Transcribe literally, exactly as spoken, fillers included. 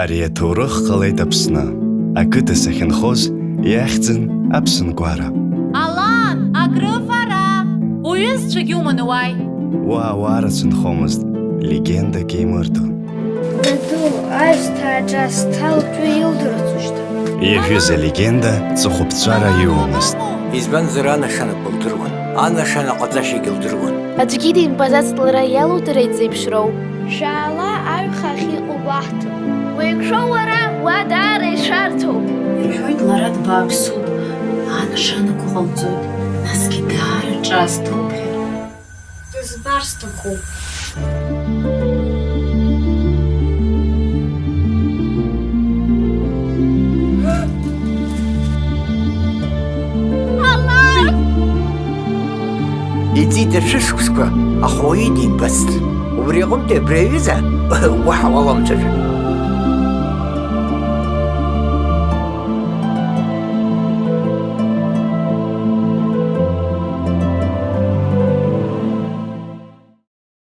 Ари аҭоурых ҟалеит Аԥсны. Ақыҭа сахьынхоз иахьӡын Аԥсынгәара. Алан, акрыфара! Уҩызцәагьы уманы уааи. Уа ауаа рацәынхомызт, легендак еимырдон. Даду, ашьҭа аҿа сҭалҭәо илдырҵушьҭа. Иажәыз алегенда ҵыхәаԥҵәара иоуамызт. Избанзар, анашанақәа лдыруан, анашана ҟаҵашьагьы лдыруан. Аӡәгьы димбаӡацт лара иалудара изеиԥшроу. Шәаала аҩхаа ахьыҟоу гәаҳҭап. Уеиқәшәо уара, уа даара ишәарҭоуп. Ирҳәоит, лара дбааԥсуп, анашанақәа ҟалҵоит, насгьы даара ҿаасҭоуп ҳәа. Дызбар сҭахуп. Иҵит ашәышықәсқәа, аха уаҩы димбацт. Убри аҟынтәи абри аҩыза уаҳа уаламцәажәан.